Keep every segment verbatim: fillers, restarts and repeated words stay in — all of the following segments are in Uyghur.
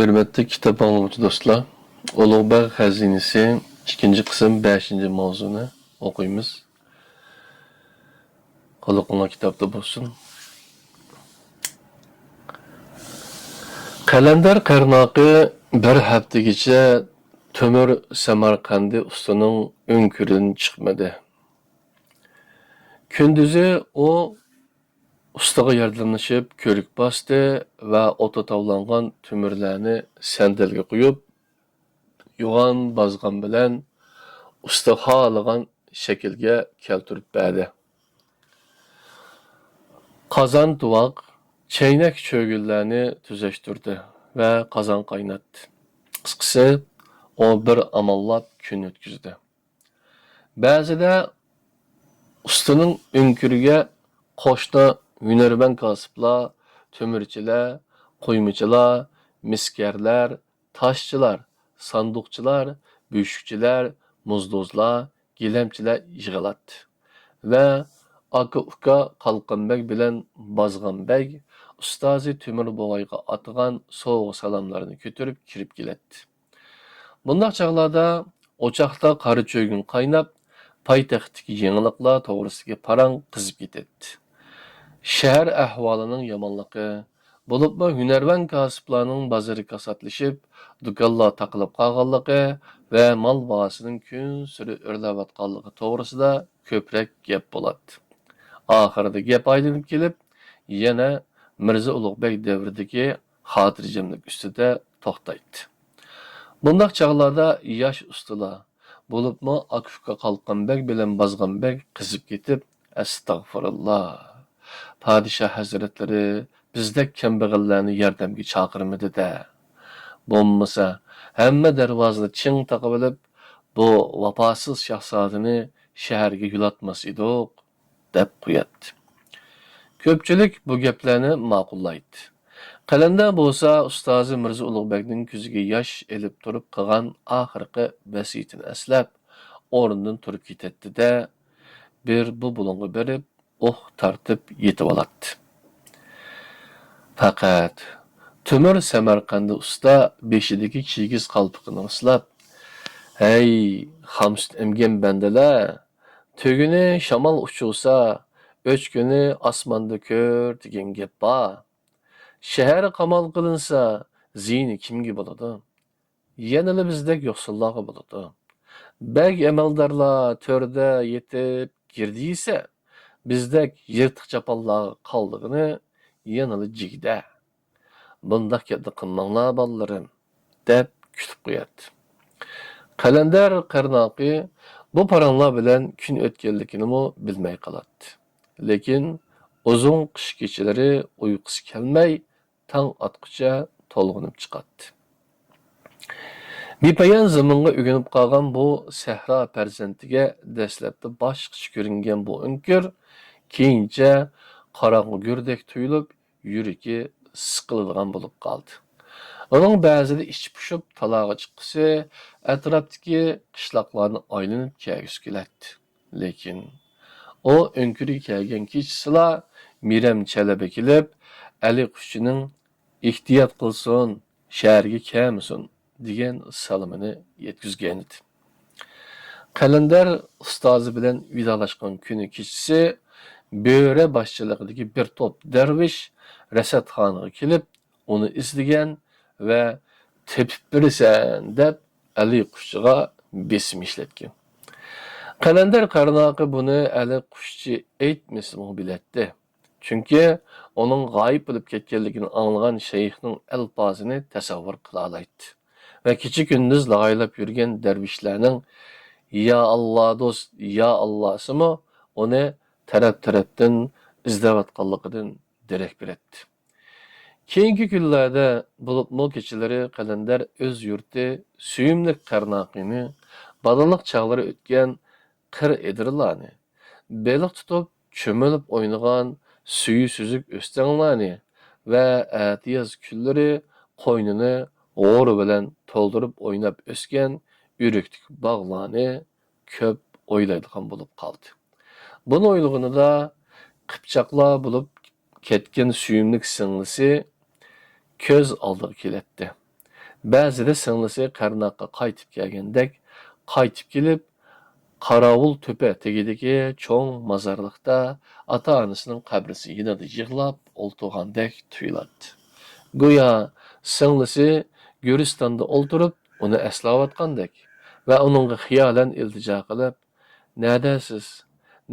ھۆرمەتلىك كىتاب ئاڭلىغۇچى دوستلار، ئۇلۇغبەگ خەزىنىسى ئىككىنچى قىسىم بەشىنچى ماۋزۇنى ئوقۇيمىز. قۇلىقىڭلار كىتابتا بولسۇن. قەلەندەر قەرناقى بىر ھەپتىگىچە تۆمۈر سەمەرقەندى ئۇستىنىڭ ئۆڭكۈرىدىن چىقمىدى. كۈندۈزى ئۇ ئۇستىغا ياردەملىشىپ كۆرۈك باستى ۋە ئوتتا تاۋلانغان تۆمۈرلەرنى سەندەلگە قويۇپ، يوغان بازغان بىلەن ئۇستا خالىغان شەكىلگە كەلتۈرۈپ بەردى. قازان تۇۋاق، چەينەك چۆگۈنلەرنى تۈزەشتۈردى ۋە قازان قايناتتى. قىسقىسى، ئۇ بىر ئاماللاپ كۈن ئۆتكۈزدى. بەزىدە ئۇستىنىڭ ئۆڭكۈرىگە قوشنا ھۈنەرۋەن كاسىپلار، تۆمۈرچىلەر، قۇيمىچىلار، مىسكەرلەر، تاشچىلار، ساندۇقچىلار، بۆشۈكچىلەر، مۇزدوزلار، گىلەمچىلەر يىغىلاتتى ۋە ئاكا-ئۇكا قالقان بەگ بىلەن بازغان بەگ ئۇستازى تۆمۈر بوۋايغا ئاتىغان سوۋغا-سالاملارنى كۆتۈرۈپ كىرىپ كېلەتتى. بۇنداق چاغلاردا ئوچاقتا قارا چۆگۈن قايناپ، پايتەختتىكى يېڭىلىقلار توغرىسىدىكى پاراڭ قىزىپ كېتەتتى. شەھەر ئەھۋالىنىڭ يامانلىقى، بولۇپمۇ ھۈنەرۋەن كاسىپلارنىڭ بازىرى كاساتلىشىپ، دۇكانلار تاقىلىپ قالغانلىقى ۋە مال باھاسىنىڭ كۈنسېرى ئۆرلەۋاتقانلىقى توغرىسىدا كۆپرەك گەپ بولاتتى. ئاخىرىدا گەپ ئايلىنىپ كېلىپ، يەنە مىرزا ئۇلۇغ بەگ دەۋرىدىكى خاتىرجەملىك ئۈستىدە توختايتتى. بۇنداق چاغلاردا ياش ئۇستىلار، بولۇپمۇ ئاكا-ئۇكا قالقان بەگ بىلەن بازغان بەگ قىزىپ كېتىپ، ئەستەغپۇرۇللا، پادىشاھ ھەزرەتلىرى بىزدەك كەمبەغەللەرنى ياردەمگە چاقىرمىدى-دە. بولمىسا، ھەممە دەرۋازىنى چىڭ تاقىۋېلىپ، بۇ ۋاپاسىز شاھزادىنى شەھەرگە يولاتماس ئىدۇق، دەپ قوياتتى. كۆپچىلىك بۇ گەپلەرنى ماقۇللايتتى. قەلەندەر بولسا ئۇستازى مىرزا ئۇلۇغ بەگنىڭ كۆزىگە ياش ئېلىپ تۇرۇپ قىلغان ئاخىرقى ۋەسىيىتىنى ئەسلەپ، ئورنىدىن تۇرۇپ كېتەتتى-دە، بىر بۇ بۇلۇڭغا بېرىپ، ئۇھ تارتىپ يېتىۋالاتتى. پەقەت تۆمۈر سەمەرقەندى ئۇستا بېشىدىكى كىگىز قالپىقىنى ئۇسلاپ، «ھەي، خام سۈت ئەمگەن بەندىلەر! تۆگىنى شامال ئۇچۇرسا، ئۆچكىنى ئاسماندا كۆر» دېگەن گەپ بار. شەھەر قامال قىلىنسا، زىيىنى كىمگە بولىدۇ؟ يەنىلا بىزدەك يوقسۇللارغا بولىدۇ. بەگ ئەمەلدارلار تۆردە يېتىپ گىردىيسە، بىزدەك يىرتىق چاپانلارغا قالىدىغىنى يەنىلا جىگدە. بۇنداق گەپنى قىلماڭلار، بالىلىرىم، دەپ كۈتۈپ قوياتتى. قەلەندەر قەرناقى بۇ پاراڭلار بىلەن كۈن ئۆتكەنلىكىنىمۇ بىلمەي قالاتتى. لېكىن ئۇزۇن قىش كېچىلىرى ئۇيقۇسى كەلمەي، تاڭ ئاتقۇچە تولغىنىپ چىقاتتى. بىپايان زېمىنغا ئۆگىنىپ قالغان بۇ سەھرا پەرزەنتىگە دەسلەپتە باشقىچە كۆرۈنگەن بۇ ئۆڭكۈر كېيىنچە قاراڭغۇ گۆردەك تۇيۇلۇپ، يۈرىكى سىقىلىدىغان بولۇپ قالدى. ئۇنىڭ بەزىدە ئىچى پۇشۇپ، تالاغا چىققۇسى، ئەتراپتىكى قىشلاقلارنى ئايلىنىپ كەلگۈسى كېلەتتى. لېكىن ئۇ ئۆڭكۈرگە كەلگەن كېچىسىلا مىرەم چەلبە كېلىپ، ئەلى قۇشچىنىڭ «ئېھتىيات قىلسۇن، شەھەرگە كەلمىسۇن» دېگەن سالىمىنى يەتكۈزگەنىدى. قەلەندەر ئۇستازى بىلەن ۋىدالاشقان كۈنى كېچىسى بۆرە باشچىلىقىدىكى بىر توپ دەرۋىش رەسەتخانىغا كېلىپ، ئۇنى ئىزدىگەن ۋە «تېپىپ بېرىسەن» دەپ، ئەلى قۇشچىغا بېسىم ئىشلەتكەن. قەلەندەر قەرناقى بۇنى ئەلى قۇشچى ئېيتمىسىمۇ بىلەتتى. چۈنكى ئۇنىڭ غايىب بولۇپ كەتكەنلىكىنى ئاڭلىغان شەيخنىڭ ئەلپازىنى تەسەۋۋۇر قىلالايتتى. ۋە كېچە-كۈندۈز لاغايلاپ يۈرگەن دەرۋىشلەرنىڭ «يا ئاللا دوست، يا ئاللاسىمۇ» ئۇنى تەرەپ-تەرەپتىن ئىزدەۋاتقانلىقىدىن دېرەك بېرەتتى. كېيىنكى كۈنلەردە، بولۇپمۇ كېچىلىرى قەلەندەر ئۆز يۇرتى سۆيۈملۈك قەرناقىنى، بالىلىق چاغلىرى ئۆتكەن قىر ئېدىرلارنى، بېلىق تۇتۇپ، چۆمۈلۈپ ئوينىغان سۈيى سۈزۈك ئۆستەڭلارنى ۋە ئەتىياز كۈنلىرى قوينىنى غورى بىلەن تولدۇرۇپ ئويناپ ئۆسكەن ئۆرۈكلۈك باغلارنى كۆپ ئويلايدىغان بولۇپ قالدى. بۇنى ئويلىغىنىدا قىپچاقلار بولۇپ كەتكەن سۆيۈملۈك سىڭلىسى كۆز ئالدىغا كېلەتتى. بەزىدە سىڭلىسى قەرناققا قايتىپ كەلگەندەك قايتىپ كېلىپ، قاراۋۇل تۆپە تېگىدىكى چوڭ مازارلىقتا ئاتا-ئانىسىنىڭ قەبرىسى يېنىدا يىغلاپ ئولتۇرغاندەك تۇيۇلاتتى. گويا سىڭلىسى گۆرىستاندا ئولتۇرۇپ ئۇنى ئەسلەۋاتقاندەك ۋە ئۇنىڭغا خىيالەن ئىلتىجا قىلىپ، «نەدەسىز؟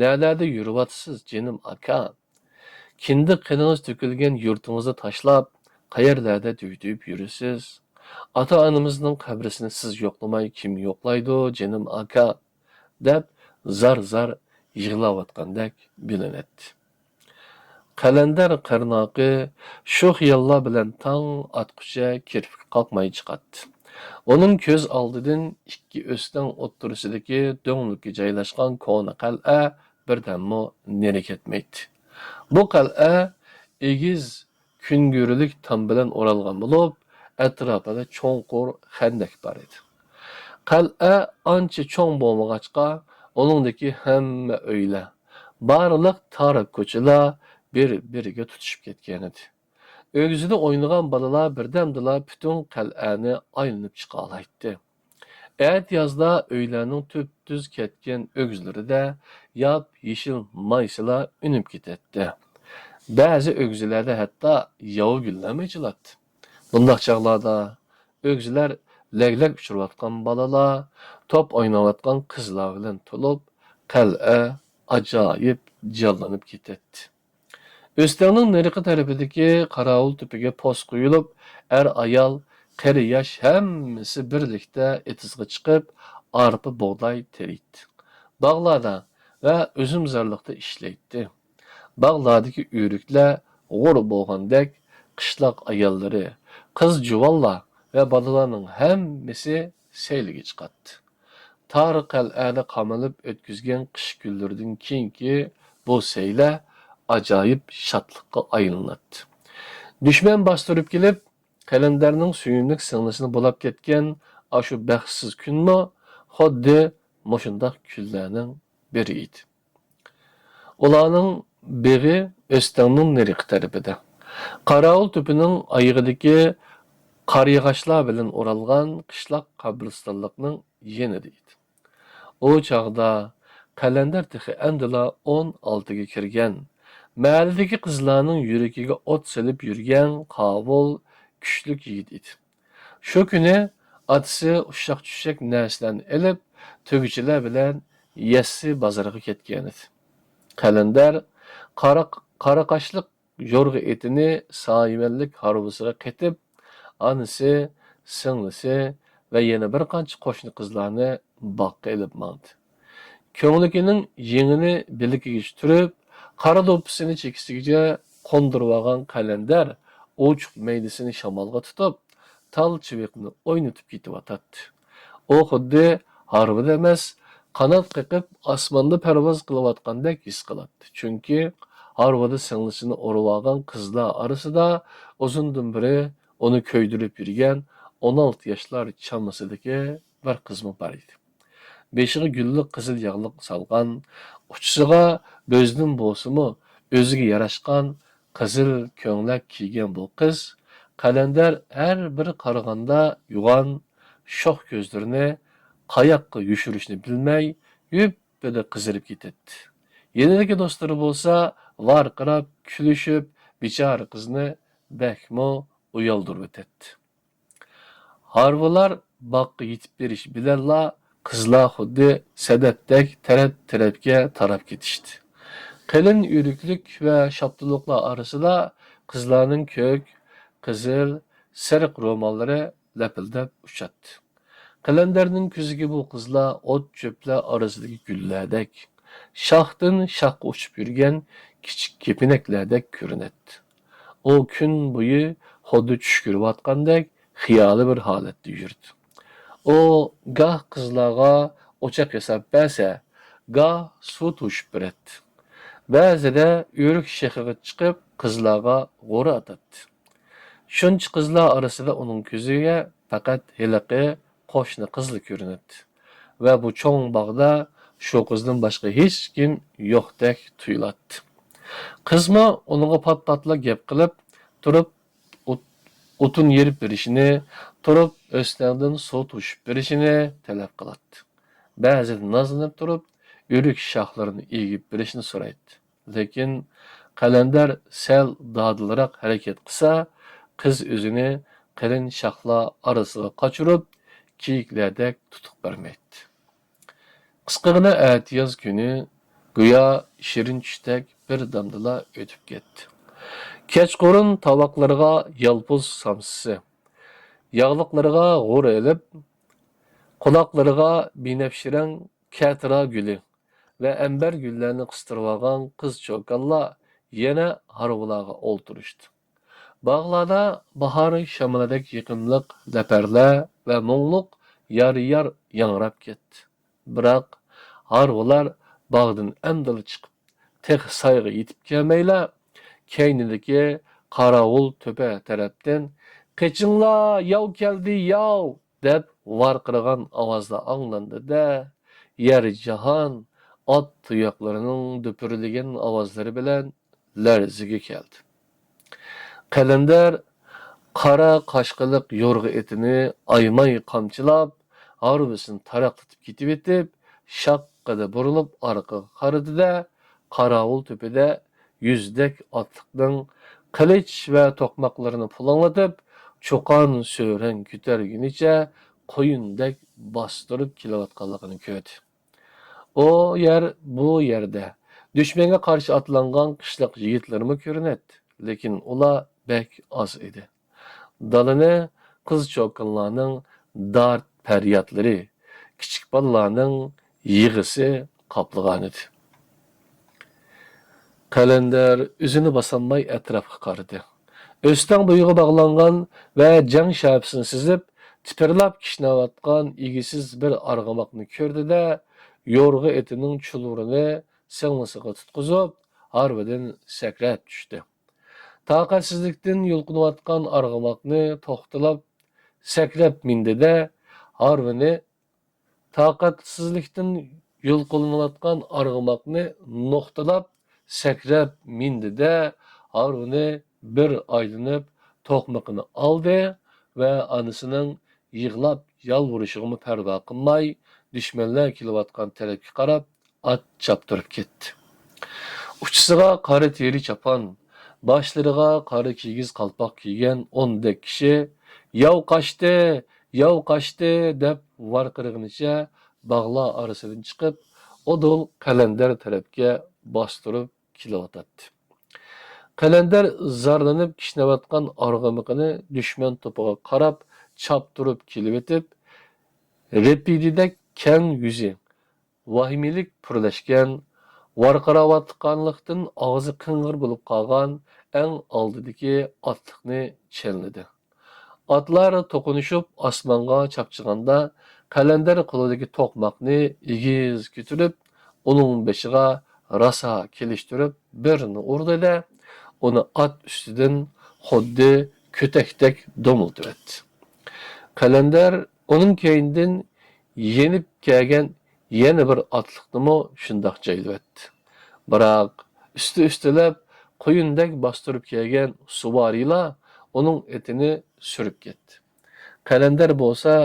نەلەردە يۈرۈۋاتىسىز، جېنىم ئاكا؟» كىندىك قېنىڭىز تۆكۈلگەن يۇرتىڭىزنى تاشلاپ، قەيەرلەردە دۈۋدۈۋۈپ يۈرىسىز؟ ئاتا-ئانىمىزنىڭ قەبرىسىنى سىز يوقلىماي كىم يوقلايدۇ، جېنىم ئاكا؟ دەپ زار-زار يىغلاۋاتقاندەك بىلىنەتتى. قەلەندەر قەرناقى شۇ خىياللار بىلەن تاڭ ئاتقۇچە كىرپىك قاقماي چىقاتتى. ئۇنىڭ كۆز ئالدىدىن ئىككى ئۆستەڭ ئوتتۇرىسىدىكى دۆڭلۈككە جايلاشقان كونا قەلئە بىردەممۇ نېرى كەتمەيتتى. بۇ قەلئە ئېگىز كۈنگۈرىلىك تام بىلەن ئورالغان بولۇپ، ئەتراپىدا چوڭقۇر خەندەك بار ئىدى. قەلئە ئانچە چوڭ بولمىغاچقا، ئۇنىڭدىكى ھەممە ئۆيلەر، بارلىق تار كوچىلار بىر-بىرىگە تۇتىشىپ كەتكەنىدى. ئۆگزىدە ئوينىغان بالىلار بىردەمدىلا پۈتۈن قەلئەنى ئايلىنىپ چىقالايتتى. ئەتىيازدا ئۆيلەرنىڭ تۈپتۈز كەتكەن ئۆگزىلىرىدە ياپ-يېشىل مايسىلار ئۈنۈپ كېتەتتى. بەزى ئۆگزىلەردە ھەتتا ياۋا گۈللەرمۇ ئېچىلاتتى. بۇنداق چاغلاردا ئۆگزىلەر لەگلەك ئۇچۇرۇۋاتقان بالىلار، توپ ئويناۋاتقان قىزلار بىلەن تولۇپ، قەلئە ئاجايىپ جانلىنىپ كېتەتتى. ئۆستەڭنىڭ نېرىقى تەرىپىدىكى قاراۋۇل تۆپىگە پوست قويۇلۇپ، ئەر-ئايال، قېرى-ياش ھەممىسى بىرلىكتە ئېتىزغا چىقىپ، ئارپا-بۇغداي تېرىيتتى. باغلاردا ۋە ئۈزۈمزارلىقتا ئىشلەيتتى. باغلاردىكى ئۆرۈكلەر غۇر بولغاندەك، قىشلاق ئاياللىرى، قىز-جۇۋانلار ۋە بالىلارنىڭ ھەممىسى سەيلىگە چىقاتتى. تار قەلئەدە قامىلىپ ئۆتكۈزگەن قىش كۈنلىرىدىن كېيىنكى بۇ سەيلە ئاجايىپ شادلىققا ئايلىناتتى. دۈشمەن باستۇرۇپ كېلىپ، قەلەندەرنىڭ سۆيۈملۈك سىڭلىسىنى بۇلاپ كەتكەن ئاشۇ بەختسىز كۈنمۇ خۇددى مۇشۇنداق كۈنلەرنىڭ بىرى ئىدى. ئۇلارنىڭ بېغى ئۆستەڭنىڭ نېرىقى تەرىپىدە، قاراۋۇل تۆپىنىڭ ئايىغىدىكى قارىياغاچلار بىلەن ئورالغان قىشلاق قەبرىستانلىقنىڭ يېنىدا ئىدى. ئۇ چاغدا قەلەندەر تېخى ئەمدىلا ئون ئالتىگە كىرگەن، مەھەللىدىكى قىزلارنىڭ يۈرىكىگە ئوت سېلىپ يۈرگەن قاۋۇل، كۈچلۈك يىگىت ئىدى. شۇ كۈنى ئاتىسى ئۇششاق-چۈششەك نەرسىلەرنى ئېلىپ، تۆگىچىلەر بىلەن يەسسى بازىرىغا كەتكەنىدى. قەلەندەر قارا، قارا قاشلىق يورغا ئېتىنى سايىۋەنلىك ھارۋىسىغا قېتىپ، ئانىسى، سىڭلىسى ۋە يەنە بىر قانچە قوشنا قىزلارنى باغقا ئېلىپ ماڭدى. كۆڭلىكىنىڭ يېڭىنى بىلىكىگىچە تۈرۈپ، قارا دوپپىسىنى چېكىسىگىچە قوندۇرۇۋالغان قەلەندەر ئوچۇق مەيدىسىنى شامالغا تۇتۇپ، تال چىۋىقنى ئوينىتىپ كېتىۋاتاتتى. ئۇ خۇددى ھارۋىدا ئەمەس، قانات قېقىپ ئاسماندا پەرۋاز قىلىۋاتقاندەك ھېس قىلاتتى. چۈنكى ھارۋىدا سىڭلىسىنى ئۇرۇۋالغان قىزلار ئارىسىدا ئۇزۇندىن بېرى ئۇنى كۆيدۈرۈپ يۈرگەن ئون ئالتە ياشلار چامىسىدىكى بىر قىزمۇ بار ئىدى. بېشىغا گۈللۈك قىزىل ياغلىق سالغان، ئۇچىسىغا بۆزنىن بولسىمۇ ئۆزىگە ياراشقان قىزىل كۆڭلەك كىيگەن بۇ قىز قەلەندەر ھەر بىر قارىغاندا يوغان، شوخ كۆزلىرىنى قاياققا يوشۇرۇشنى بىلمەي، يۈپپىدە قىزىرىپ كېتەتتى. يېنىدىكى دوستلىرى بولسا ۋارقىراپ، كۈلۈشۈپ، بىچارە قىزنى بەكمۇ ئۇيالدۇرۇۋېتەتتى. ھارۋىلار باغقا يېتىپ بېرىش بىلەنلا قىزلار خۇددى سەدەپتەك تەرەپ-تەرەپكە تاراپ كېتىشتى. قېلىن ئۆرۈكلۈك ۋە شاپتۇلۇقلار ئارىسىدا قىزلارنىڭ كۆك، قىزىل، سېرىق روماللىرى لەپىلدەپ ئۇچاتتى. قەلەندەرنىڭ كۆزىگە بۇ قىزلار ئوت-چۆپلەر ئارىسىدىكى گۈللەردەك، شاختىن شاخقا ئۇچۇپ يۈرگەن كىچىك كېپىنەكلەردەك كۆرۈنەتتى. ئۇ كۈن بويى خۇددى چۈش كۆرۈۋاتقاندەك خىيالىي بىر ھالەتتە يۈردى. ئۇ گاھ قىزلارغا ئوچاق ياساپ بەرسە، گاھ سۇ توشۇپ بېرەتتى. بەزىدە ئۆرۈك شېخىغا چىقىپ، قىزلارغا غورا ئاتاتتى. شۇنچە قىزلار ئارىسىدا ئۇنىڭ كۆزىگە پەقەت ھېلىقى قوشنا قىزلا كۆرۈنەتتى. ۋە بۇ چوڭ باغدا شۇ قىزدىن باشقا ھېچكىم يوقتەك تۇيۇلاتتى. قىزمۇ ئۇنىڭغا پات-پاتلا گەپ قىلىپ تۇرۇپ، ئوت-، ئوتۇن يېرىپ بېرىشىنى، تۇرۇپ ئۆستەڭدىن سۇ توشۇپ بېرىشىنى تەلەپ قىلاتتى. بەزىدە نازلىنىپ تۇرۇپ، ئۆرۈك شاخلىرىنى ئېگىپ بېرىشنى سورايتتى. لېكىن قەلەندەر سەل دادىلراق ھەرىكەت قىلسا، قىز ئۆزىنى قېلىن شاخلار ئارىسىغا قاچۇرۇپ، كېيىكلەردەك تۇتۇق بەرمەيتتى. قىسقىغىنا ئەتىياز كۈنى گويا شېرىن چۈشتەك بىر دەمدىلا ئۆتۈپ كەتتى. كەچقۇرۇن تاۋاقلىرىغا يالپۇز سامسىسى، ياغلىقلىرىغا غورا ئېلىپ، قۇلاقلىرىغا بىنەپشە رەڭ كەتىرا گۈلى ۋە ئەمبەر گۈللەرنى قىستۇرۇۋالغان قىز چوكانلار يەنە ھارۋىلارغا ئولتۇرۇشتى. باغلاردا باھار شامىلىدەك يېقىملىق لەپەرلەر ۋە مۇڭلۇق يار-يار ياڭراپ كەتتى. بىراق، ھارۋىلار باغدىن ئەمدىلا چىقىپ، تېخى سايغا يېتىپ كەلمەيلا، كەينىدىكى قاراۋۇل تۆپە تەرەپتىن، «قېچىڭلار، ياۋ كەلدى، ياۋ!» دەپ ۋارقىرىغان ئاۋازلار ئاڭلاندى-دە، يەر-جاھان ئات تۇياقلىرىنىڭ دۈپۈرلىگەن ئاۋازلىرى بىلەن لەرزىگە كەلدى. قەلەندەر قارا قاشقىلىق يورغا ئېتىنى ئايىماي قامچىلاپ، ھارۋىسىنى تاراقلىتىپ كېتىۋېتىپ، شاققىدە بۇرۇلۇپ ئارقىغا قارىدى-دە، قاراۋۇل تۆپىدە يۈزدەك ئاتلىقنىڭ قىلىچ ۋە توقماقلىرىنى پۇلاڭلىتىپ، چۇقان سۆرەڭ كۆتەرگىنىچە قۇيۇندەك باستۇرۇپ كېلىۋاتقانلىقىنى كۆردى. ئۇ يەر، بۇ يەردە دۈشمەنگە قارشى ئاتلانغان قىشلىق يىگىتلىرىمۇ كۆرۈنەتتى، لېكىن ئۇلار بەك ئاز ئىدى. دالىنى قىز چوكانلارنىڭ دارت پەريادلىرى، كىچىك بالىلارنىڭ يىغىسى قاپلىغانىدى. قەلەندەر ئۆزىنى باسالماي ئەتراپقا قارىدى. ئۆستەڭ بويىغا باغلانغان ۋە جەڭ شەپىسىنى سىزىپ، تىپىرلاپ كىشنەۋاتقان ئىگىسىز بىر ئارغىماقنى كۆردى-دە، يورغا ئېتىنىڭ چۇلۋۇرىنى سىڭلىسىغا تۇتقۇزۇپ، ھارۋىدىن سەكرەپ چۈشتى. تاقەتسىزلىكتىن يۇلقۇنۇۋاتقان ئارغىماقنى توختىلاپ سەكرەپ مىندى-دە، ھارۋىنى تاقەتسىزلىكتىن يۇلقۇنۇۋاتقان ئارغىماقنى نوختىلاپ سەكرەپ مىندى-دە، ھارۋىنى بىر ئايلىنىپ توقمىقىنى ئالدى ۋە ئانىسىنىڭ يىغلاپ يالۋۇرۇشىغىمۇ پەرۋا قىلماي، دۈشمەنلەر كېلىۋاتقان تەرەپكە قاراپ ئات چاپتۇرۇپ كەتتى. ئۇچىسىغا قارا تېرە چاپان، باشلىرىغا قارا كىگىز قالپاق كىيگەن ئوندەك كىشى، «ياۋ قاچتى! ياۋ قاچتى!» دەپ ۋارقىرىغىنىچە باغلار ئارىسىدىن چىقىپ، ئۇدۇل قەلەندەر تەرەپكە باستۇرۇپ كېلىۋاتاتتى. قەلەندەر زارلىنىپ كىشنەۋاتقان ئارغىمىقىنى دۈشمەن توپىغا قاراپ چاپتۇرۇپ كېلىۋېتىپ، رېپىدىدەك كەڭ يۈزى، ۋاھىمىلىك پۈرلەشكەن، ۋارقىراۋاتقانلىقتىن ئاغزى قىڭغىر بولۇپ قالغان ئەڭ ئالدىدىكى ئاتلىقنى چەنلىدى. ئاتلار توقۇنۇشۇپ ئاسمانغا چاپچىغاندا، قەلەندەر قولىدىكى توقماقنى ئېگىز كۆتۈرۈپ، ئۇنىڭ بېشىغا راسا كېلىشتۈرۈپ بىرنى ئۇردى-دە، ئۇنى ئات ئۈستىدىن خۇددى كۆتەكتەك دومۇلتىۋەتتى. قەلەندەر ئۇنىڭ كەينىدىن يېنىپ كەلگەن يەنە بىر ئاتلىقنىمۇ شۇنداق جايلىۋەتتى. بىراق ئۈستى-ئۈستىلەپ قۇيۇندەك باستۇرۇپ كەلگەن سۇۋارىيلار ئۇنىڭ ئېتىنى سۈرۈپ كەتتى. قەلەندەر بولسا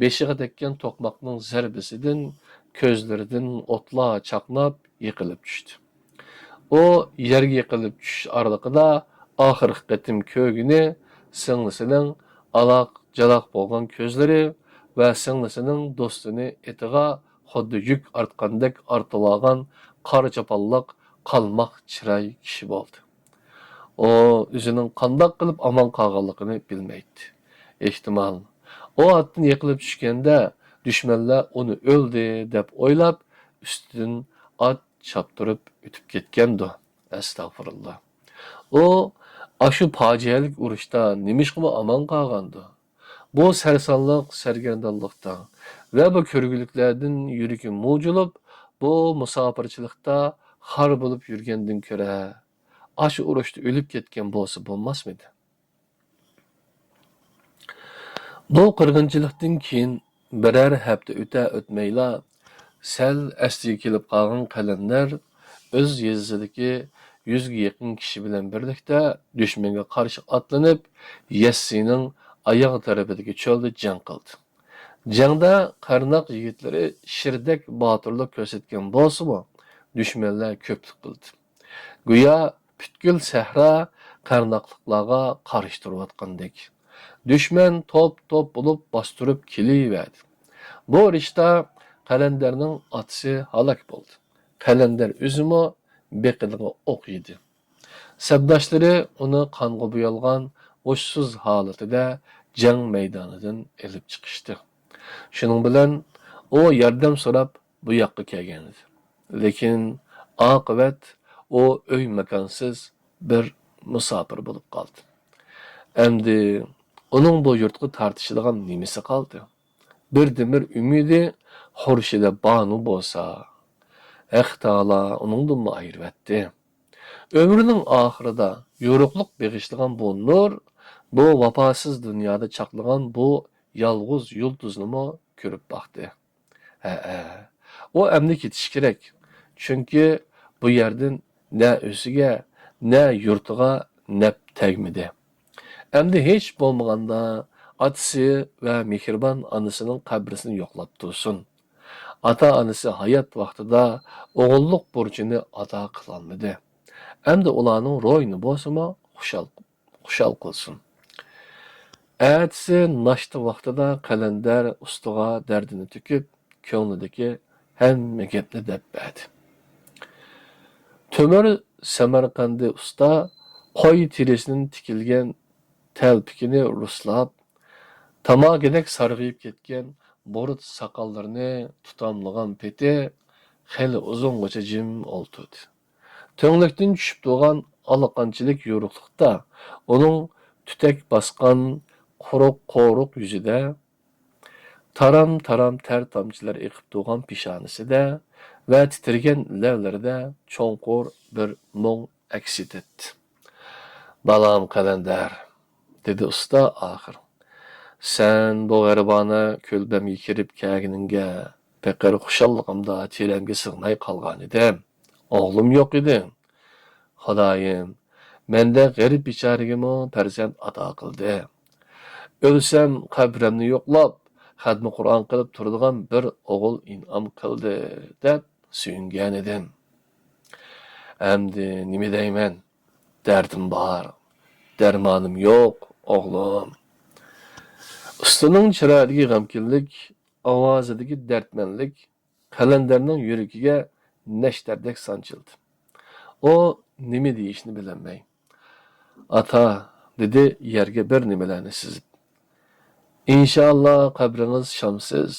بېشىغا تەگكەن توقماقنىڭ زەربىسىدىن كۆزلىرىدىن ئوتلار چاقناپ يىقىلىپ چۈشتى. ئۇ يەرگە يىقىلىپ چۈشۈش ئارىلىقىدا ئاخىرقى قېتىم كۆرگىنى سىڭلىسىنىڭ ئالاق-جالاق بولغان كۆزلىرى ۋە سىڭلىسىنىڭ دوستىنى ئېتىغا خۇددى يۈك ئارتقاندەك ئارتىۋالغان قارا چاپانلىق قالماق چىراي كىشى بولدى. ئۇ ئۆزىنىڭ قانداق قىلىپ ئامان قالغانلىقىنى بىلمەيتتى. ئېھتىمال، ئۇ ئاتتىن يىقىلىپ چۈشكەندە، دۈشمەنلەر ئۇنى ئۆلدى دەپ ئويلاپ، ئۈستىدىن ئات چاپتۇرۇپ ئۆتۈپ كەتكەندۇ؟ ئەستەغپۇرۇللا. ئۇ ئاشۇ پاجىئەلىك ئۇرۇشتا نېمىشقىمۇ ئامان قالغاندۇ؟ بۇ سەرسانلىق، سەرگەردانلىقتا ۋە بۇ كۆرگۈلۈكلەردىن يۈرىكى مۇجۇلۇپ، بۇ مۇساپىرچىلىقتا خار بولۇپ يۈرگەندىن كۆرە، ئاشۇ ئۇرۇشتا ئۆلۈپ كەتكەن بولسا بولماسمىدى؟ بۇ قىرغىنچىلىقتىن كېيىن بىرەر ھەپتە ئۆتە-ئۆتمەيلا، سەل ئەسلىگە كېلىپ قالغان قەلەندەر ئۆز يېزىسىدىكى يۈزگە يېقىن كىشى بىلەن بىرلىكتە دۈشمەنگە قارشى ئاتلىنىپ، يەسسىنىڭ ئاياغ تەرىپىدىكى چۆلدە جەڭ قىلدى. جەڭدە قەرناق يىگىتلىرى شىردەك باتۇرلۇق كۆرسەتكەن بولسىمۇ، دۈشمەنلەر كۆپلۈك قىلدى. گويا پۈتكۈل سەھرا قەرناقلىقلارغا قارشى تۇرۇۋاتقاندەك، دۈشمەن توپ-توپ بولۇپ باستۇرۇپ كېلىۋەردى. بۇ ئۇرۇشتا قەلەندەرنىڭ ئاتىسى ھالاك بولدى. قەلەندەر ئۆزىمۇ بېقىنىغا ئوق يېدى. سەپداشلىرى ئۇنى قانغا بويالغان ھوشسىز ھالىتىدە جەڭ مەيدانىدىن ئېلىپ چىقىشتى. شۇنىڭ بىلەن ئۇ ياردەم سوراپ بۇ ياققا كەلگەن ئىدى. لېكىن ئاقىۋەت ئۇ ئۆي ماكانسىز بىر مۇساپىر بولۇپ قالدى. ئەمدى ئۇنىڭ بۇ يۇرتقا تارتىشىدىغان نېمىسى قالدى؟ بىردىنبىر ئۈمىدى خۇرشىدە بانۇ بولسا، ھەق تائالا ئۇنىڭدىنمۇ ئايرىۋەتتى. ئۆمرىنىڭ ئاخىرىدا يورۇقلۇق بېغىشلىغان بۇ نۇر، بۇ ۋاپاسىز دۇنيادا چاقنىغان بۇ يالغۇز يۇلتۇزنىمۇ كۆرۈپ باقتى. ھەئە، ئۇ ئەمدى كېتىشى كېرەك. چۈنكى بۇ يەردىن نە ئۆزىگە، نە يۇرتىغا نەپ تەگمىدى. ئەمدى ھېچ بولمىغاندا ئاتىسى ۋە مېھرىبان ئانىسىنىڭ قەبرىسىنى يوقلاپ تۇرسۇن. ئاتا-ئانىسى ھايات ۋاقتىدا ئوغۇللۇق بۇرچىنى ئادا قىلالمىدى. ئەمدى ئۇلارنىڭ روھىنى بولسىمۇ خۇشال، خۇشال قىلسۇن. ئەتىسى ناشتا ۋاقتىدا قەلەندەر ئۇستىغا دەردىنى تۆكۈپ، كۆڭلىدىكى ھەممە گەپنى دەپ بەردى. تۆمۈر سەمەرقەندى ئۇستا قوي تېرىسىدىن تىكىلگەن تەلپىكىنى رۇسلاپ، تاماكىدەك سارغىيىپ كەتكەن بۇرۇت ساقاللىرىنى تۇتاملىغان پېتى خېلى ئۇزۇنغىچە جىم ئولتۇردى. تۈڭلۈكتىن چۈشۈپ تۇرغان ئالىقانچىلىك يورۇقلۇقتا ئۇنىڭ تۈتەك باسقان قۇرۇق قورۇق يۈزىدە تارام-تارام تەر تامچىلىرى ئېقىپ تۇرغان پېشانىسىدە ۋە تىترىگەن لەۋلىرىدە چوڭقۇر بىر مۇڭ ئەكس ئېتەتتى. «بالام قەلەندەر»، دېدى ئۇستا ئاخىر. «سەن بۇ غېرىبانە كۆلبەمگە كىرىپ كەلگىنىڭگە پېقىر خۇشاللىقىمدا چىلەمگە سىغماي قالغانىدىم. ئوغلۇم يوق ئىدى. خۇدايىم مەندەك غېرىب بىچارىگىمۇ پەرزەنت ئاتا قىلدى. ئۆلسەم قەبرەمنى يوقلاپ، خەتمە قۇرئان قىلىپ تۇرىدىغان بىر ئوغۇل ئىنئام قىلدى» دەپ سۆيۈنگەنىدىم. ئەمدى نېمە دەيمەن؟ دەردىم بار، دەرمانىم يوق، ئوغلۇم. ئۇستىنىڭ چىرايىدىكى غەمكىنلىك، ئاۋازىدىكى دەردمەنلىك قەلەندەرنىڭ يۈرىكىگە نەشتەردەك سانجىلدى. ئۇ نېمە دېيىشنى بىلەلمەي، «ئاتا» دېدى يەرگە بىر نېمىلەرنى سىزىپ. «ئىنشائاللا قەبرىڭىز شامسىز،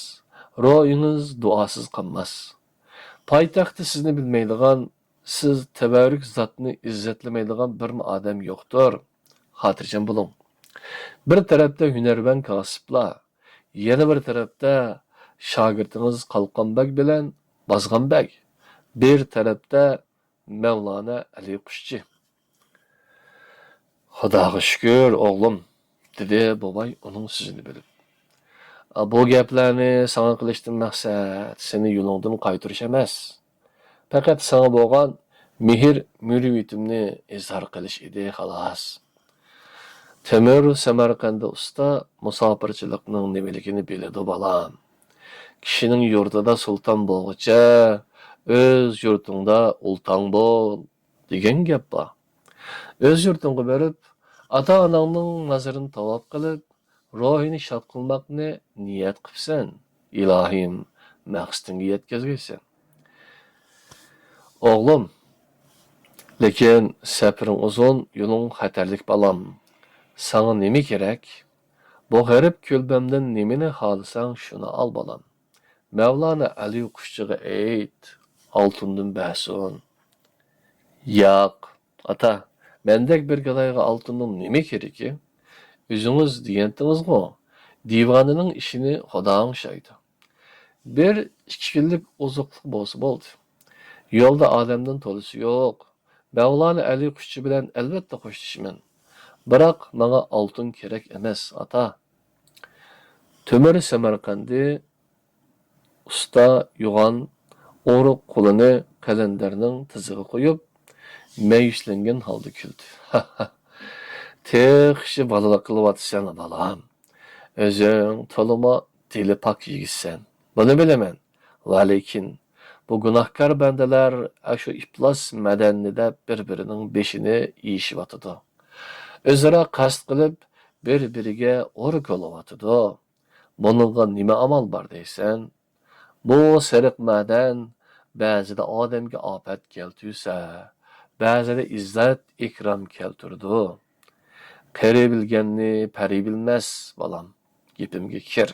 روھىڭىز دۇئاسىز قالماس. پايتەختتە سىزنى بىلمەيدىغان، سىز تەۋەررۈك زاتنى ئىززەتلىمەيدىغان بىرمۇ ئادەم يوقتۇر. خاتىرجەم بولۇڭ.» بىر تەرەپتە ھۈنەرۋەن كاسىپلار، يەنە بىر تەرەپتە شاگىرتىڭىز قالقان بەگ بىلەن بازغان بەگ، بىر تەرەپتە مەۋلانا ئەلى قۇشچى. «خۇداغا شۈكۈر، ئوغلۇم»، دېدى بوۋاي ئۇنىڭ سۆزىنى بۆلۈپ. «بۇ گەپلەرنى ساڭا قىلىشتىن مەقسەت سېنى يولۇڭدىن قايتۇرۇش ئەمەس. پەقەت ساڭا بولغان مېھىر-مۇرۇۋۋىتىمنى ئىزھار قىلىش ئىدى، خالاس.» تۆمۈر سەمەرقەندى ئۇستا مۇساپىرچىلىقنىڭ نېمىلىكىنى بىلىدۇ، بالام. «كىشىنىڭ يۇرتىدا سۇلتان بولغۇچە، ئۆز يۇرتۇڭدا ئۇلتاڭ بول» دېگەن گەپ بار. ئۆز يۇرتۇڭغا بېرىپ، ئاتا-ئاناڭنىڭ مازىرىنى تاۋاپ قىلىپ، روھىنى شاد قىلماقنى نىيەت قىپسەن. ئىلاھىم، مەقسىتىڭگە يەتكۈزگەيسەن. ئوغلۇم، لېكىن سەپىرىڭ ئۇزۇن، يولۇڭ خەتەرلىك، بالام. ساڭا نېمە كېرەك؟ بۇ غېرىب كۆلبەمدىن نېمىنى خالىساڭ، شۇنى ئال، بالام. مەۋلانا ئەلى قۇشچىغا ئېيت، ئالتۇندىن بەرسۇن. ياق، ئاتا، مەندەك بىر گادايغا ئالتۇننىڭ نېمە كېرىكى؟ ئۆزىڭىز دېگەنتىڭىزغۇ، دىۋانىنىڭ ئىشىنى خۇدا ئاڭشايدۇ. بىر ئىككى كۈنلۈك ئوزۇقلۇق بولسا بولدى. يولدا ئادەمدىن تولىسى يوق. مەۋلانا ئەلى قۇشچى بىلەن ئەلۋەتتە خوشلىشىمەن. بىراق ماڭا ئالتۇن كېرەك ئەمەس، ئاتا. تۆمۈر سەمەرقەندى ئۇستا يوغان ئورۇق قولىنى قەلەندەرنىڭ تىزىغا قويۇپ، مەيۈسلەنگەن ھالدا كۈلدى. تېخىچە بالىلىق قىلىۋاتىسەن، بالام. ئۆزۈڭ تولىمۇ دىلى پاك يىگىتسەن. بۇنى بىلىمەن. ۋەلىكىن، بۇ گۇناھكار بەندىلەر ئاشۇ ئىپلاس مەدەننى دەپ بىر-بىرىنىڭ بېشىنى ئېيىشىۋاتىدۇ. ئۆزئارا قەست قىلىپ، بىر-بىرىگە ئۇر كولىۋاتىدۇ. بۇنىڭغا نېمە ئامال بار دەيسەن؟ بۇ سېرىق مەدەن بەزىدە ئادەمگە ئاپەت كەلتۈرسە، بەزىدە ئىززەت-ئىكرام كەلتۈرىدۇ. قېرى بىلگەننى پەرى بىلمەس، بالام، گېپىمگە كىر.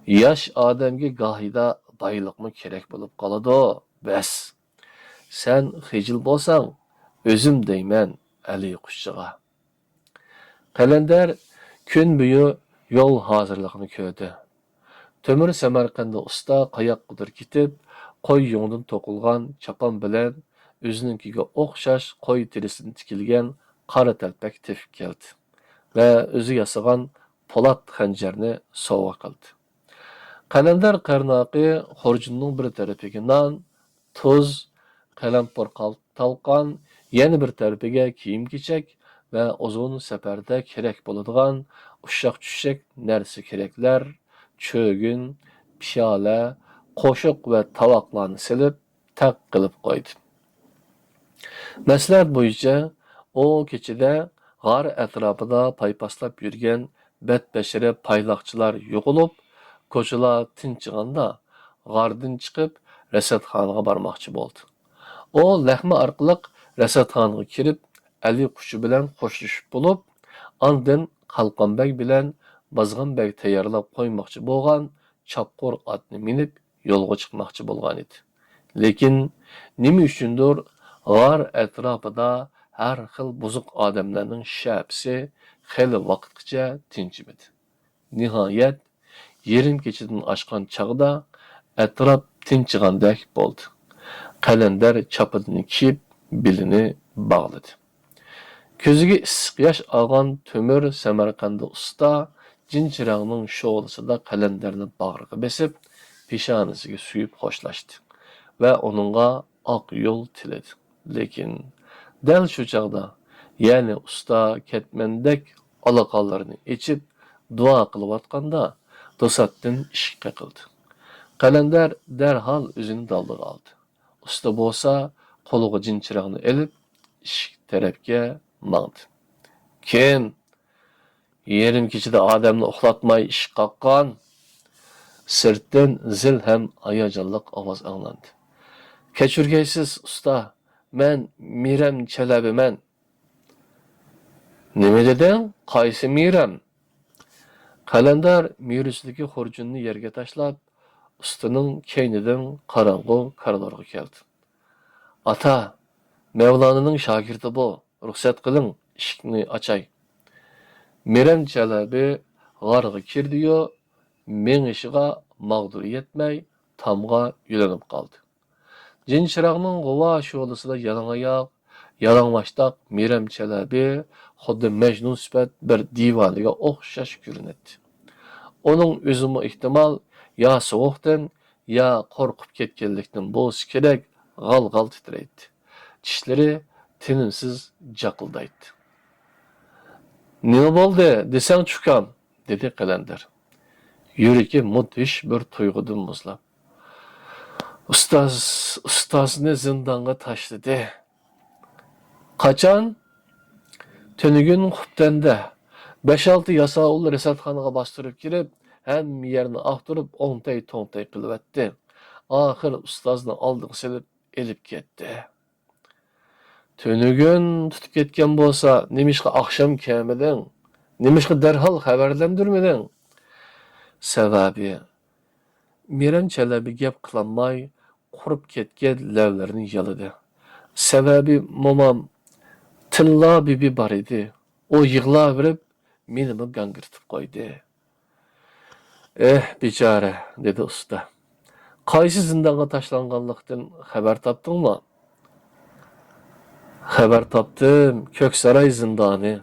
ياش ئادەمگە گاھىدا بايلىقمۇ كېرەك بولۇپ قالىدۇ. بەس، سەن خىجىل بولساڭ، ئۆزۈم دەيمەن ئەلى قۇشچىغا. قەلەندەر كۈن بويى يول ھازىرلىقىنى كۆردى. تۆمۈر سەمەرقەندى ئۇستا قاياققىدۇر كېتىپ، قوي يۇڭىدىن توقۇلغان چاپان بىلەن ئۆزىنىڭكىگە ئوخشاش قوي تېرىسىدىن تىكىلگەن قارا تەلپەك تېپىپ كەلدى ۋە ئۆزى ياسىغان پولات خەنجەرنى سوۋغا قىلدى. قەلەندەر قېرىناقى خۇرجۇننىڭ بىر تەرىپىگە نان، تۇز، قەلەمپۇر قال-، تالقان، يەنە بىر تەرىپىگە كىيىم-كېچەك ۋە ئۇزۇن سەپەردە كېرەك بولىدىغان ئۇششاق-چۈششەك نەرسە-كېرەكلەر، چۆگۈن، پىيالە، قوشۇق ۋە تاۋاقلارنى سېلىپ، تەق قىلىپ قويدى. مەسلىھەت بويىچە، ئۇ كېچىدە غار ئەتراپىدا پايپاسلاپ يۈرگەن بەتبەشىرە پايلاقچىلار يوقىلىپ، كوچىلار تىنچىغاندا، غاردىن چىقىپ، رەسەتخانىغا بارماقچى بولدى. ئۇ لەخمە ئارقىلىق رەسەتخانىغا كىرىپ، ئەلى قۇشچى بىلەن خوشلىشىپ بولۇپ، ئاندىن قالقان بەگ بىلەن بازغان بەگ تەييارلاپ قويماقچى بولغان چاپقۇر ئاتنى مىنىپ، يولغا چىقماقچى بولغانىدى. لېكىن نېمە ئۈچۈندۇر غار ئەتراپىدا ھەر خىل بۇزۇق ئادەملەرنىڭ شەپىسى خېلى ۋاقىتقىچە تىنچىمىدى. نىھايەت، يېرىم كېچىدىن ئاشقان چاغدا ئەتراپ تىنچىغاندەك بولدى. قەلەندەر چاپىنىنى كىيىپ، بېلىنى باغلىدى. كۆزىگە ئىسسىق ياش ئالغان تۆمۈر سەمەرقەندى ئۇستا جىنچىراغنىڭ شولىسىدا قەلەندەرنى باغرىغا بېسىپ، پېشانىسىگە سۆيۈپ خوشلاشتى ۋە ئۇنىڭغا ئاق يول تىلىدى. لېكىن دەل شۇ چاغدا، يەنى ئۇستا كەتمەندەك ئالىقانلىرىنى ئېچىپ دۇئا قىلىۋاتقاندا، توساتتىن ئىشىك قېقىلدى. قەلەندەر دەرھال ئۆزىنى دالدىغا ئالدى. ئۇستا بولسا قولىغا جىنچىراغنى ئېلىپ، ئىشىك تەرەپكە ماڭدى. كىم؟ يېرىم كېچىدە ئادەمنى ئۇخلاتماي ئىشىك قاققان؟ سىرتتىن زىل ھەم ھاياجانلىق ئاۋاز ئاڭلاندى. كەچۈرگەيسىز، ئۇستا، مەن مىرەم چەلەبىمەن. نېمە دېدىڭ؟ قايسى مىرەم؟ قەلەندەر مۈرىسىدىكى خۇرجۇننى يەرگە تاشلاپ، ئۇستىنىڭ كەينىدىن قاراڭغۇ كارىدورغا كەلدى. ئاتا، مەۋلانىنىڭ شاگىرتى بۇ، رۇخسەت قىلىڭ، ئىشىكنى ئاچاي. مىرەم چەلەبى غارغا كىردىيۇ، مېڭىشىغا ماغدۇرى يەتمەي، تامغا يۆلىنىپ قالدى. جىنچىراغنىڭ غۇۋا شولىسىدا يالاڭاياق، يالاڭۋاشتاق مىرەم چەلەبى خۇددى مەجنۇن سۈپەت بىر دىۋانىگە ئوخشاش كۆرۈنەتتى. ئۇنىڭ ئۆزىمۇ ئېھتىمال يا سوغۇقتىن، يا قورقۇپ كەتكەنلىكتىن بولسا كېرەك، غال-غال تىترەيتتى. چىشلىرى تىنىمسىز جاقىلدايتتى. نېمە بولدى؟ دېسەڭچۇ، ئۇكام، دېدى قەلەندەر، يۈرىكى مۇدھىش بىر تۇيغۇدىن مۇزلاپ. ئۇستاز، ئۇستازنى زىندانغا تاشلىدى. قاچان؟ تۈنۈگۈن خۇپتەندە بەش-ئالتە ياساۋۇل رەسەتخانىغا باستۇرۇپ كىرىپ، ھەممە يەرنى ئاختۇرۇپ، ئوڭتەي-توڭتەي قىلىۋەتتى. ئاخىر ئۇستازنى ئالدىغا سېلىپ ئېلىپ كەتتى. تۈنۈگۈن تۇتۇپ كەتكەن بولسا، نېمىشقا ئاخشام كەلمىدىڭ؟ نېمىشقا دەرھال خەۋەرلەندۈرمىدىڭ؟ سەۋەبى، مىرەم چەلەبى گەپ قىلالماي، قۇرۇپ كەتكەن لەۋلىرىنى يالىدى. سەۋەبى، مومام تىللا بىبى بار ئىدى. ئۇ يىغلاۋېرىپ، مېنىمۇ گاڭگىرىتىپ قويدى. ئېھ، بىچارە، دېدى ئۇستا. قايسى زىندانغا تاشلانغانلىقتىن خەۋەر تاپتىڭمۇ؟ خەۋەر تاپتىم، كۆكساراي زىندانى.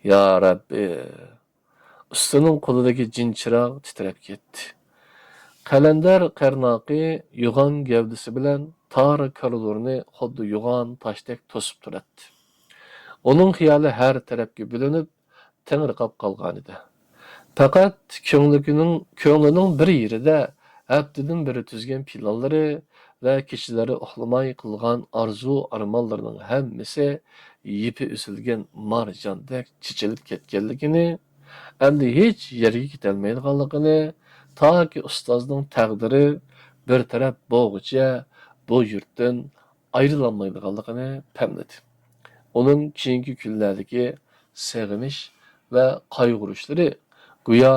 يا رەببى! ئۇستىنىڭ قولىدىكى جىنچىراغ تىترەپ كەتتى. قەلەندەر قەرناقى يوغان گەۋدىسى بىلەن تار كارىدورنى خۇددى يوغان تاشتەك توسۇپ تۇراتتى. ئۇنىڭ خىيالى ھەر تەرەپكە بۆلۈنۈپ، تېڭىرقاپ قالغانىدى. پەقەت كۆڭلىكىنىڭ، كۆڭلىنىڭ بىر يېرىدە ھەپتىدىن بېرى تۈزگەن پىلانلىرى ۋە كېچىلىرى ئۇخلىماي قىلغان ئارزۇ-ئارمانلىرىنىڭ ھەممىسى يىپى ئۈزۈلگەن مارجاندەك چېچىلىپ كەتكەنلىكىنى، ئەمدى ھېچ يەرگە كېتەلمەيدىغانلىقىنى، تاكى ئۇستازنىڭ تەقدىرى بىر تەرەپ بولغۇچە بۇ يۇرتتىن ئايرىلالمايدىغانلىقىنى پەملىدى. ئۇنىڭ كېيىنكى كۈنلەردىكى سېغىنىش ۋە قايغۇرۇشلىرى گويا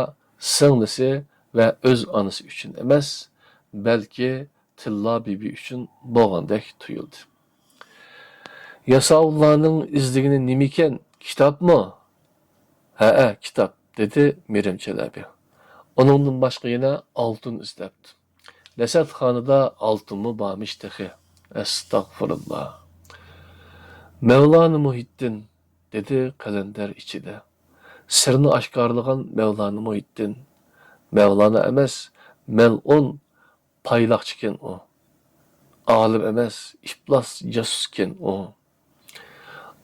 سىڭلىسى ۋە ئۆز ئانىسى ئۈچۈن ئەمەس، بەلكى تىللا بىبى ئۈچۈن بولغاندەك تۇيۇلدى. «ياساۋۇللانىڭ ئىزدىگىنى نېمىكەن؟ كىتابمۇ؟» «ھەئە، كىتاب»، دېدى مىرەم چەلەبى. «ئۇنىڭدىن باشقا يەنە ئالتۇن ئىزدەپتۇ.» «رەسەتخانىدا ئالتۇنمۇ بارمىش تېخى؟ ئەستەغپۇرۇللا.» «مەۋلانا مۇھىتدىن»، دېدى قەلەندەر ئىچىدە. «سىرنى ئاشكارىلىغان مەۋلانا مۇھىتدىن. مەۋلانا ئەمەس، مەلئۇن پايلاقچىكەن ئۇ. ئالىم ئەمەس، ئىپلاس جاسۇسكەن ئۇ.»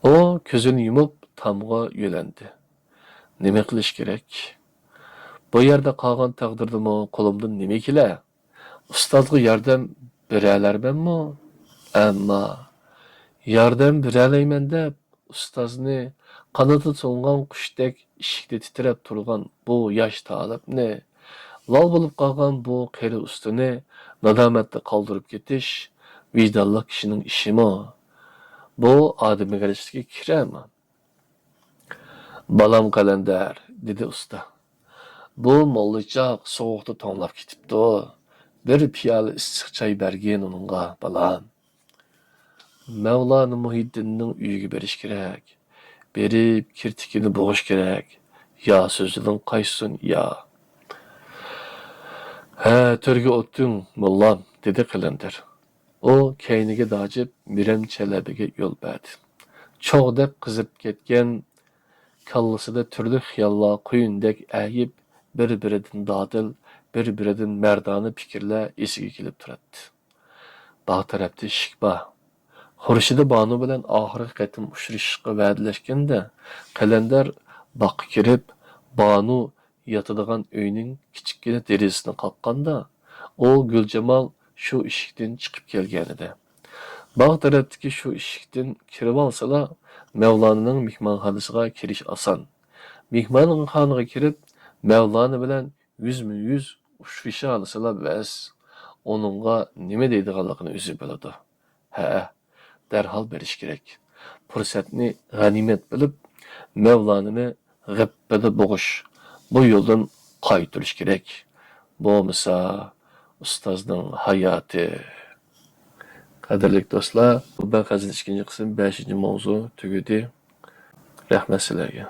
ئۇ كۆزىنى يۇمۇپ تامغا يۆلەندى. «نېمە قىلىش كېرەك؟ بۇ يەردە قالغان تەقدىردىمۇ قولۇمدىن نېمە كېلە؟ ئۇستازغا ياردەم بېرەلەرمەنمۇ؟ ئەمما ياردەم بېرەلەيمەن دەپ، ئۇستازنى، قانىتى سۇنغان قۇشتەك ئىشىكتە تىترەپ تۇرغان بۇ ياش تالىپنى، لال بولۇپ قالغان بۇ قېرى ئۇستىنى نادامەتتە قالدۇرۇپ كېتىش ۋىجدانلىق كىشىنىڭ ئىشىمۇ؟ بۇ ئادىمىگەرچىلىككە كىرەرمۇ؟» «بالام قەلەندەر»، دېدى ئۇستا. «بۇ موللىچاق سوغۇقتا توڭلاپ كېتىپتۇ. بىر پىيالە ئىسسىق چاي بەرگىن ئۇنىڭغا، بالام.» «مەۋلانا مۇھىددىننىڭ ئۆيىگە بېرىش كېرەك. بېرىپ، كىرتىكىنى بوغۇش كېرەك. يا سۆزىدىن قايتسۇن، يا.» «ھە، تۆرگە ئولتۇرۇڭ، موللام»، دېدى قەلەندەر. ئۇ كەينىگە داجىپ، مىرەم چەلەبىگە يول بەردى. چوغدەك قىزىپ كەتكەن كاللىسىدا تۈرلۈك خىياللار قۇيۇندەك ئەگىپ، بىر-بىرىدىن دادىل، بىر-بىرىدىن مەردانە پىكىرلەر ئېسىگە كېلىپ تۇراتتى. باغ تەرەپتە ئىشىك بار. خۇرشىدە بانۇ بىلەن ئاخىرقى قېتىم ئۇچرىشىشقا ۋەدىلەشكەندە، قەلەندەر باغقا كىرىپ، بانۇ ياتىدىغان ئۆينىڭ كىچىككىنە دېرىزىسىنى قاققاندا، ئۇ گۈلجامال شۇ ئىشىكتىن چىقىپ كەلگەنىدى. باغ تەرەپتىكى شۇ ئىشىكتىن كىرىۋالسىلا، مەۋلانىنىڭ مېھمانخانىسىغا كىرىش ئاسان. مېھمانخانىغا كىرىپ، مەۋلانا بىلەن يۈزمۇ يۈز ئۇچرىشالىسىلا بەس، ئۇنىڭغا نېمە دەيدىغانلىقىنى ئۆزى بىلىدۇ. ھەئە، دەرھال بېرىش كېرەك. پۇرسەتنى غەنىيمەت بىلىپ، مەۋلانىنى غىپپىدە بوغۇش، بۇ يولدىن قايتۇرۇش كېرەك. بولمىسا، ئۇستازنىڭ ھاياتى. قەدىرلىك دوستلار، بۇ بەت غەزىل ئىككىنچى قىسىم، بەشىنچى ماۋزۇ تۈگىدى. رەھمەت سىلەرگە.